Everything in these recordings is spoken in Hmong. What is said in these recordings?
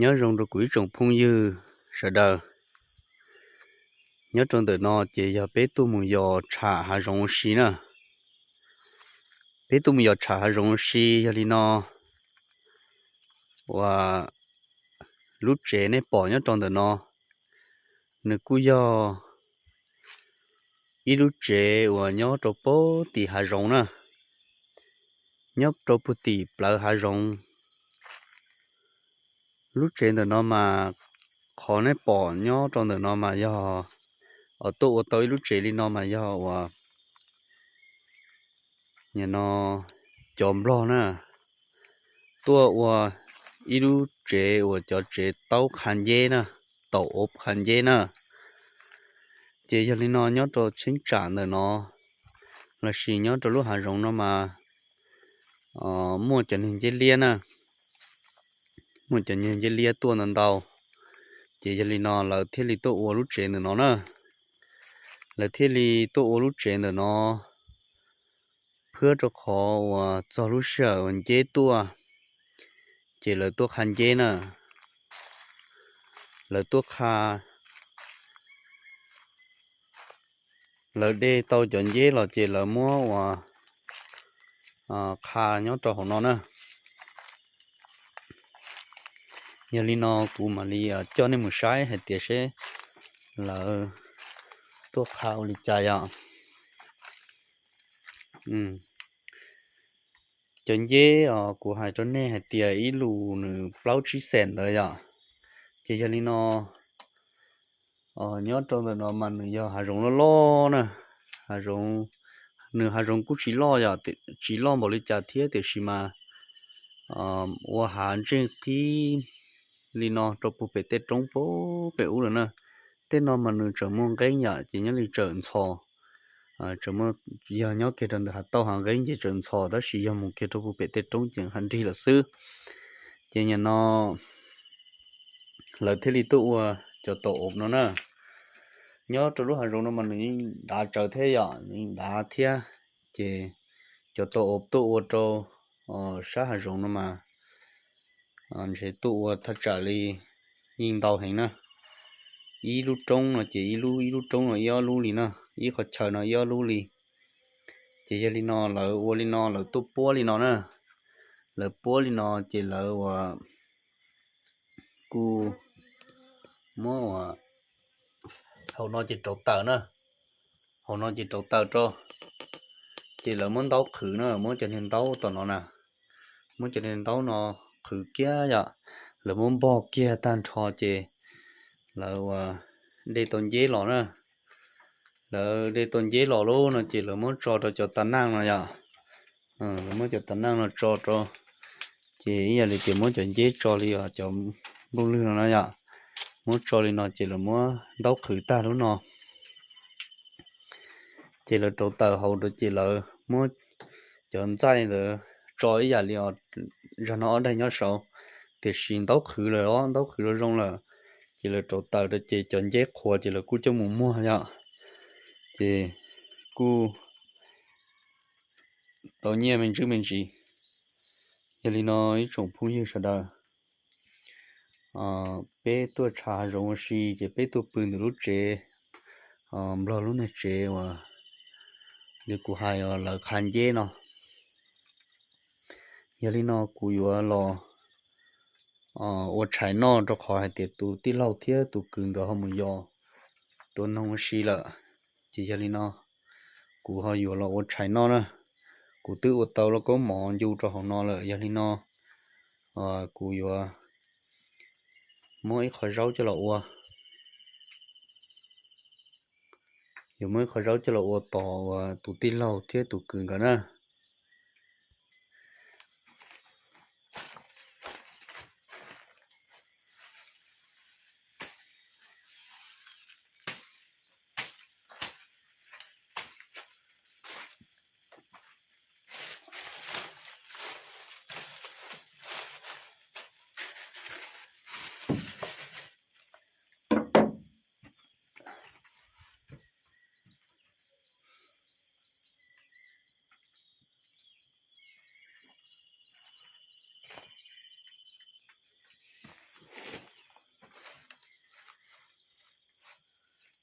Nyob zoo rau kuv ib tsoom phooj ywg sawv daws. Nyob rau ntawm no ces yog peb tuaj mus yos tsham hav zoov ua si na. Peb tuaj mus yos tsham hav zoov ua si, yog li no uas lub tsev nej pom nyob rau ntawm no, nws kuj yog ib lub tsev uas nyob rau puag tim hav zoov na, nyob rau puag tim plawv hav zoov. Lub tsev ntawm no mas, qhov nej pom nyob rau ntawm no mas yog, tuaj ua tau ib lub tsev li no mas yog uas, nim no cov nplog na, tuaj ua ib lub tsev uas cov tsev taub qha nceb na, taum ov qha nceb na. Ces yog li no nyob rau cheeb tsam ntawm no lossis nyob rau lub hav zoov no mas muaj cov niag nceb liab na, muaj cov niag nceb liab tuaj ntau ntau. Ces yog li no lawv thiaj li tuaj ua lub tsev ntawm no na. Lawv thiaj li tuaj ua lub tsev ntawm no, phwab rau qhov uas txog lub sij hawm uas nceb tuaj, ces lawv tuaj qha nceb na. Lawv tuaj qha, lawv de tau cov nceb los ces lawv muab uas qha nyob rau hauv no na. Yog li no kuv mam li coj nej mus saib hais tias seb lawv tuaj qha ua li cas yom. Cov nceb os, kuv hais rau nej hais tias ib lus nws plaub tsib xees ntawd yom. Ces yog li no, nyob rau ntawm no mas nws yog hav zoov loj loj na. Hav zoov, nws hav zoov kuj tsis loj yom, tsis loj npaum li cas thiab tiam sis mas ua hav ntsej qib li no rau puag pem tej roob puag pem ub lawm na. Tej no mas nws tseem muaj nqeeb yom, ces nyob li tseem ntxhov. Yog nyob kiag rau ntawm hav tauj hav nqeeb ces tseem ntxhov, tab sis yog mus kiag rau puag pem tej roob ces hav nrig lawm xwb. Ces nim no lawv thiaj li tuaj ua cov taum ov no na. Nyob rau lub hav zoov no mas nws yeej dav tsawv thiab yom, nws yeej dav thiab. Ces cov taum ov tuaj ua rau sab hav zoov no mas ntshe tuaj ua thaj tsam li yeej ntau heev na. Ib lub roob no ces ib lub, ib lub roob no ib ob lub li na, ib qhov chaw no ib ob lub li. Ces yog li no lawv ua li no lawv tuaj puab li no na. Lawv puab li no ces lawv ua kuj muab ua, hauv no ces rauv taws na, hauv no ces rauv taws rau. Ces lawv muab ntaub qhwv na, muab cov niag ntaub tom no na, muab cov niag ntaub no qhwv kiag yom. Lawv muab npog kiag tag nrho ces lawv ua de tau nceb los na. Lawv de tau nceb los lawm no ces lawv muab tso rau cov tas naj no yom. Lawv muab cov tas naj no tso rau, ces ib yam li tias muab cov nceb tso li os, cov nplooj lwg no na yom. Muab tso li no ces lawv muab ntaub qhwv tag lub no. Ces lawv rauv taws hauv rau ces lawv muab cov ntxaij ntawd tso ib yam li os, zag no ob daig nyob saud, tiam sis ntaub qhwv lawm os, ntaub qhwv zoo zoo lawm. Ces lawv rauv taws rau ces cov nceb qhuav ces lawv kuj coj mus muag yom. Ces kuj tau nyiaj me ntsis me ntsis. Yog li no ib tsoom phooj ywg sawv daws, peb tuaj tsham hav zoov ua si ces peb tuaj pw ntawm lub tsev nplog lub niag tsev uas li kuv hais os, lawv qha nceb no. Yog li no kuv yuav los ua tshais noj rau qhov hais tias tus tij laug thiab tus kwv ntawd ho mus yos tua noog ua si lawm. Ces yog li no kuv ho yuav los ua tshais noj na. Kuv twb ua tau lauj kaub mov ncu rau hauv no lawm, yog li no kuv yuav muab ib qho zaub coj los ua, yuav muab ib qho zaub coj los ua tos uas tus tij laug thiab tus kwv nkawd na.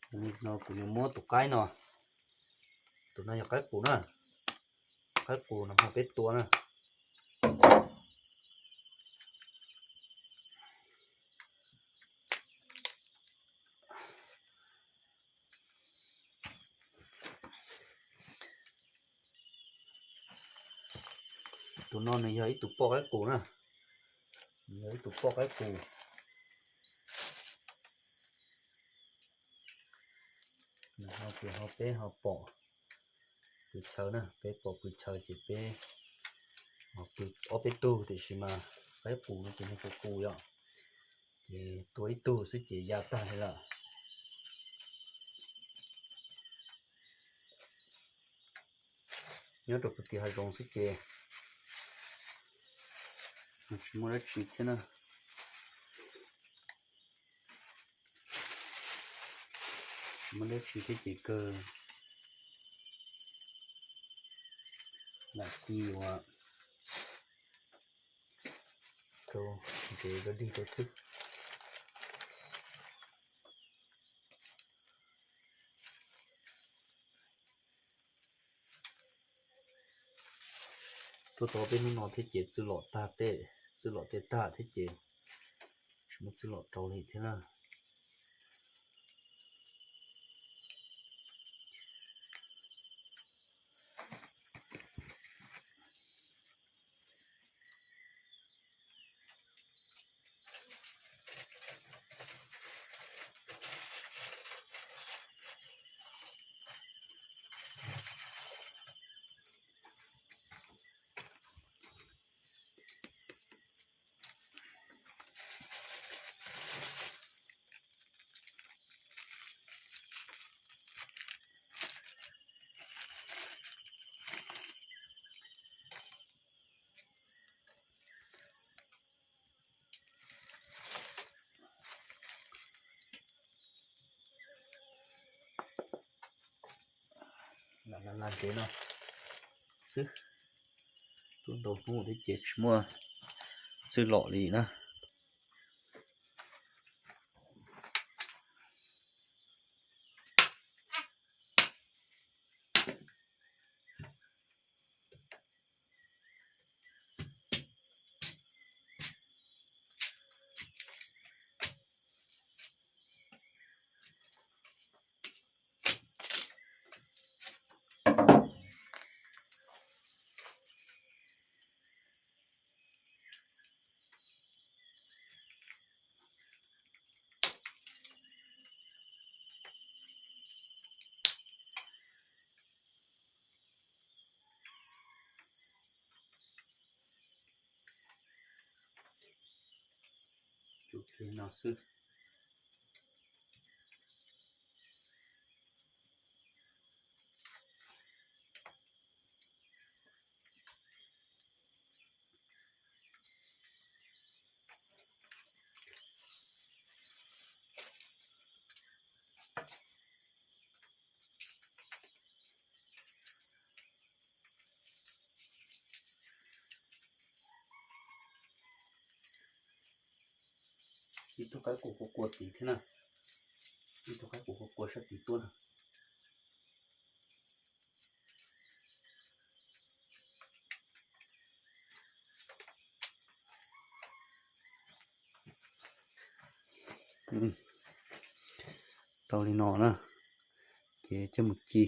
No kuv yuav muab tus qaib no, tus no yog qaib qus na, qaib qus no ho peb tua na. Tus no nws yog ib tug poj qaib qus na, nws yog ib tug poj qaib qus. Nws ho ces ho peb ho pom pw chaw na, peb pom pw chaw ces peb ho pw ob peb tug, tiam sis mas qaib qus no ces nws qus qus yom, ces tua ib tug xwb ces ya tag li lawm. Nyob rau pem tim hav zoov xwb ces tsis muaj dab tsi thiab na. Tsis muaj dab tsi thiab ces kawg lam ci uas rau ntsev rau dig rau xwb. Tuaj tau peb hnub no thiab ces txwj lom tag tej, txwj lom tej tag thiab ces tsis muaj txwj lom rau li thiab na. Lam lam ntsev no xwb, tuaj ntau hnub thiab ces tsis muaj txwj lom li na. Cov no xwb. Ib tug qaib qus qua qua tid thiab na. Ib tug qaib qus qua qua sab tid tuaj na. Tau li no na, ces coj mus ci.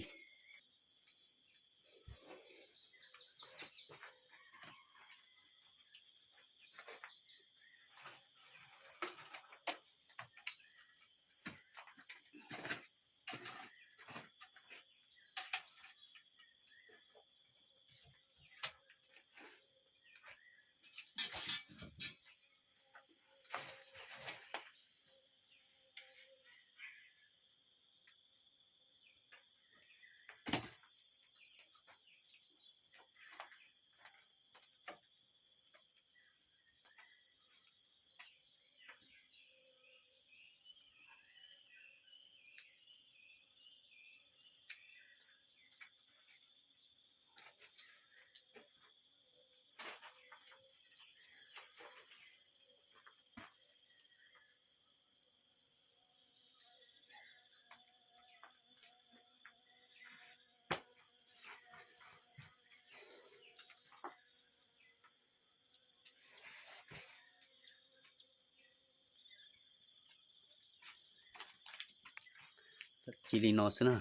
ci li no xwb na.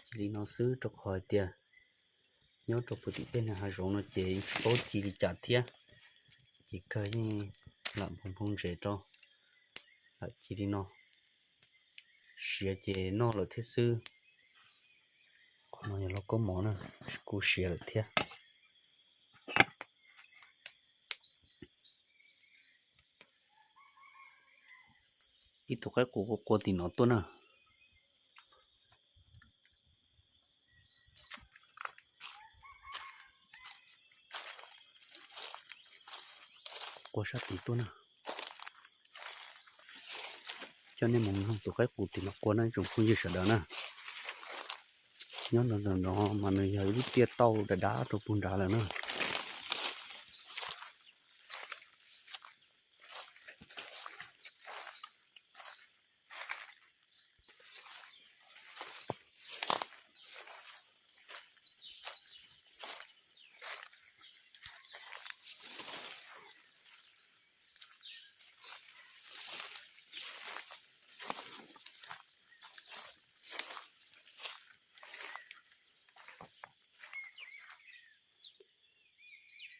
Ci li no xwb rau qhov hais tias nyob rau puag tim tej niag hav zoov no ces tsis paub ci li cas thiab, ces kawg yeej lam nphoo nphoo ntsev rau, lam ci li no, siav ces noj lawm thiab xwb. Qhov no yog lauj kaub mov na, kuj siav lawm thiab. Ib tug qaib qus qua qua tim no tuaj na. Qua sab tid tuaj na. Coj nej mus mloog tus qaib qus tim no qua na tsoom phooj ywg sawv daws na. Nyob ntawm no mas nws yog ib lub tiaj tauj dav dav rau puag nrad lawm na.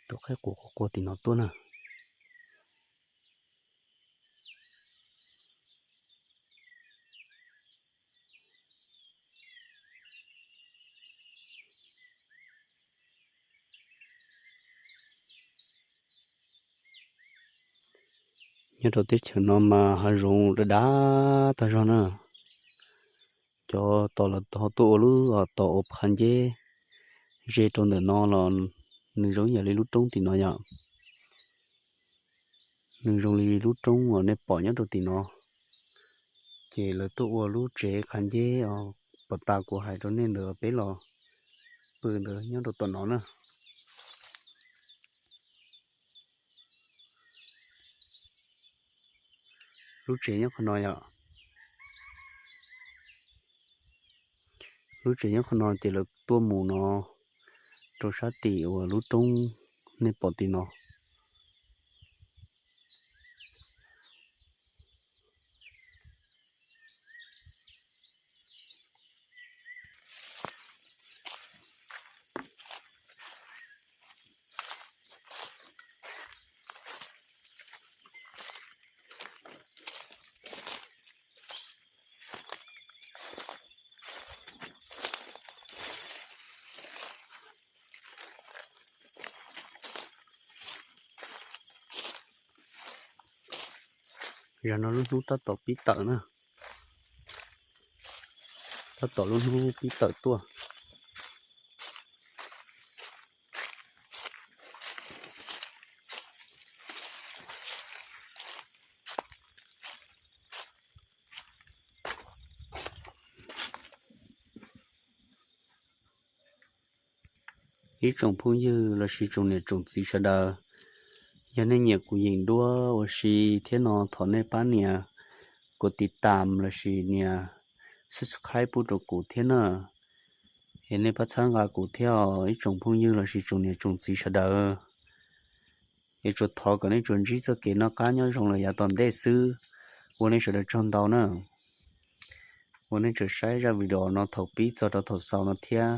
Tus qaib qus qua qua tim no tuaj na. Nyob rau teb chaws no mas hav zoov dav dav tag zog na. Cov tom lawv ho tuaj ua lub tom ua phav nceb ze rau ntawm no los nws zoo yam li lub roob tim no yom. Nws zoo li lub roob uas nej pom nyob rau tim no. Ces lawv tuaj ua lub tsev qhav nceb os, pom tas kuv hais rau nej ntawd peb los pw ntawd nyob rau tom no na. Lub tsev nyob qhov no yom. Lub tsev nyob qhov no ces lawv tuaj mus no rau sab tim uas lub roob nej pom tim no. Yog no lub hnub tab tom pib tawm na. Tab tom lub hnub pib tawm tuaj. Ib tsoom phooj ywg lossis tsoom niam tsoom txiv sawv daws, yog nej nyiam kuv yeem duab ua si thiab no thov nej pab nias kuv tiv tam lossis nias subscribe pub rau kuv thiab na. Es nej pab txhawb nqa kuv thiab os ib tsoom phooj ywg lossis tsoom niam tsoom txiv sawv daws. Es tsuas thov kom nej tsuas ntsib txoj kev noj qab nyob zoo lawm yav tom ntej xwb. Ua nej sawv daws tsaug ntau na. Ua nej tseem saib zaj video no thaum pib txog rau thaum xaus no thiab.